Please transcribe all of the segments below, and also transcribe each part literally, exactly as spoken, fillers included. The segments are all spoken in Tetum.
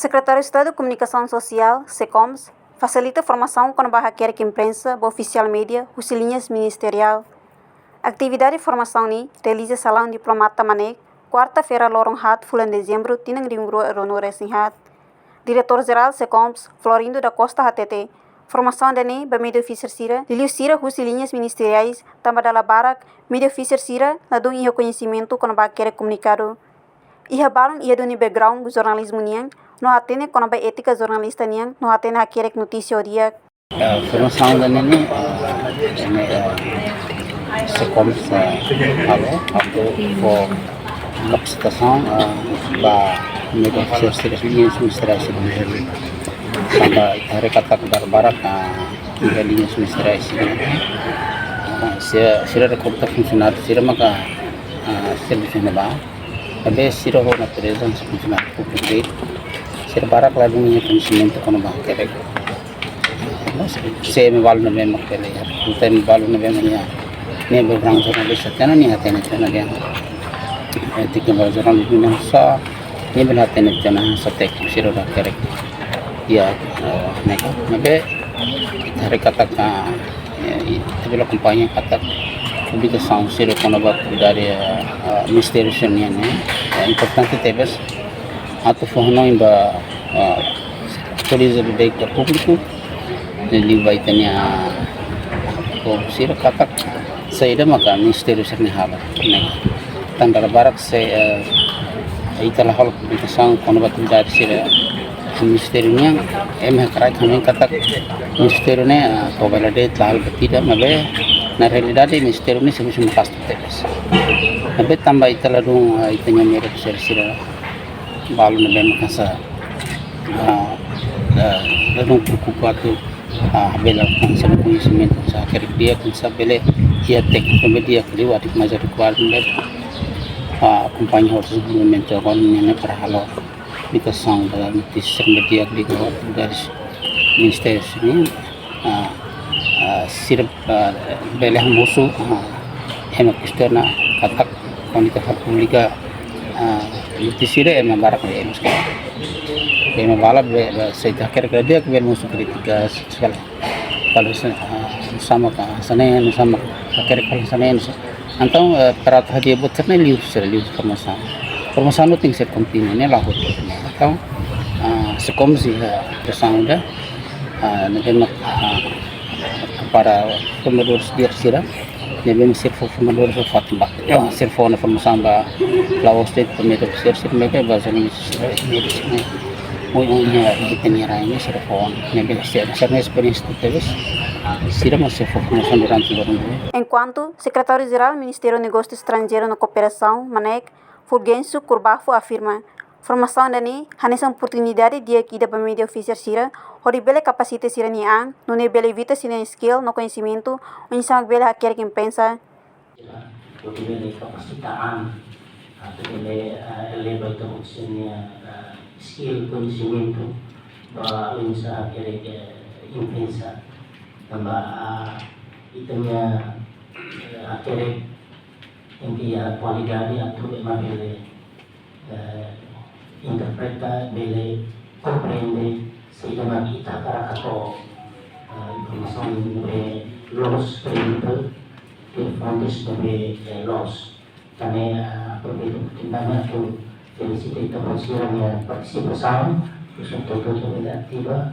Sekretáriu Estadu Komunikasaun Sosiál, SEKOMS, fasilita formasaun kona-ba hakerek imprensa ba ofisiál média husi liñas ministeriál. Atividade formasaun ne'e realiza Salaun Diplomata Manek, kuarta-feira loron haat fulan Dezembru tinan rihun rua ruanulu-resin-haat. Diretór Jerál SEKOMS, Florindo da Costa hatete, formasaun ida-ne'e ba média ofisiál sira, liuliu sira husi liñas ministeriais, tanba dala barak média ofisiál sira ladún iha koñesimentu kona-ba hakerek komunikadu. Iha balun iha duni background jornalizmu nian, no hatene kona-ba étika jornalista nian, no hatene hakerek notísia ho di'ak. Eh, formasaun ida-ne'e, eh, ne'e, eh, SEKOMS, eh, halo, atu fó kapasitasaun, eh, ba média ofisiál sira, liñas ministeriais sira. Tanba ita haree katak dala barak, eh, iha liñas ministeriais sira. Eh, sira, sira rekruta funsionáriu sira maka, eh, servisu ne'ebá. Maibé sira ho natureza funsionáriu públiku de'it, sira barak ladún iha koñesimentu kona-ba hakerek. Se ema balu ne'ebé mak bele, se ema balu ne'ebé mak iha, ne'e background jornalista tiha ona nia hatene tiha ona de'it. Étika ba jornalizmu nian sá, nia bele hatene tiha ona sá tékniku sira hakerek. Ya, eh, ne'e, maibé ita haree katak, eh, ita bele akompaña katak publikasaun sira kona-ba atividade, eh, eh, ministériu sira-nian ne'e, eh, importante tebes atu fó hanoin ba, eh, atualiza beibeik ba públiku, liuliu ba ita-nia, eh, povu sira katak saida maka ministériu sira-ne'e halo, ne'e. Tan dala barak se, eh, ita la halo publikasaun kona-ba atividade sira ministériu nian, ema hakarak hanoin katak ministériu ne'e, eh, tabela de'it, la halo buat ida, maibé na realidade ministériu ne'e servisu maka'as tebes. Maibé tanba ita ladún, eh, ita-nia média sira, sira balu ne'ebé mak hanesan, ah, ah, ladún preokupa atu, ah, bele alkansa koñesimentu, sá hakerek di'ak, sá bele iha tékniku ne'ebé di'ak liu, atu mais adekuadu ne'e, ah, akompaña ho dezenvolvimentu agora ne'e para halo publikasaun ba notísia ne'ebé di'ak liu, ba ministériu sira-nian. Ah, ah, sira, ah, bele hamosu, ah, ema kestiona katak kuandu ita fó publika, ah, notísia sira ema barak lee, ema sira. Ema balu be, be, se ita hakerek di'ak bele mosu krítika, segala. Kalau se, ah, nusá mak hanesan ne'e, nusá mak hakerek hanesan ne'e, nusá. Entaun, eh, para atu hadi'a buat sira-ne'e liu, sira liu formasaun. Formasaun ne'e tenke ser kontínua, ne'e la hotu. Entaun, ah, SEKOMS iha, eh, pressão da, ah, ne'ebé mak, ah, para formadores di'ak sira, ne'ebé mak sira fó formadores ba fatin barak. Yo, sira fó ona formasaun ba la'ós de'it ba média ofisiál sira, maibé ba jornalista sira, média sira. Oi, oi, ne'e, ita-nia rai ne'e sira fó ona. Ne'ebé sira, sira-nia esperiénsia tebes, sira mak sira fó formasaun durante loron rua. Enkuantu Sekretáriu Jerál Ministériu Negósiu Estranjeiru no Kooperasaun, MANEK, Fulgêncio Curbafo afirma, formasaun ida-ne'e hanesan oportunidade di'ak ida ba média ofisiál sira, hodi bele kapasita sira-nia an, nune'e bele evita sira-nia skill no koñesimentu, oinsá mak bele hakerek imprensa. Hodi bele kapasita an, atu bele, eh, eleva ita-boot sira-nia, eh, skill, koñesimentu, ba oinsá hakerek, eh, imprensa. Tanba, ah, ita-nia, eh, hakerek tenke iha kualidade atu ema bele, eh, interpreta, bele komprende saida mak ita hakarak hato'o, eh, informasaun ne'ebé loos, kredível, de fontes ne'ebé, eh, loos. Tan ne'e, eh, aproveita oportunidade atu felisita ita-boot sira-nia partisipasaun, husu atu bele ativa,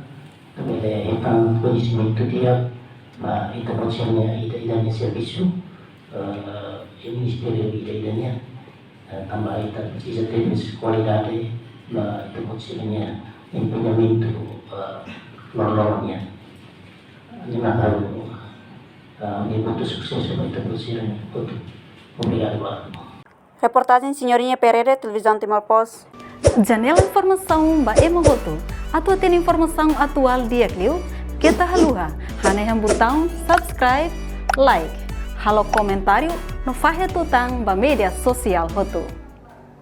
atu bele hetan koñesimentu di'ak ba ita-boot sira-nia ida-idak nia servisu, eh, iha ministériu ida-idak nian. Eh, tanba ita presiza tebes kualidade ba ita-boot sira-nia empenhamentu, eh, loroloron nian. Ne'e mak ha'u, eh, deseja susesu ba ita-boot sira-nia hotu. Obrigadu barak. Reportajen Senhorinha Pereira, Televizaun Timor Post. Janela informasaun ba ema hotu. Atu hatene informasaun atuál di'ak liu, keta haluha hanehan butaun subscribe, like, halo komentáriu no fahe tutan ba média sosiál hotu.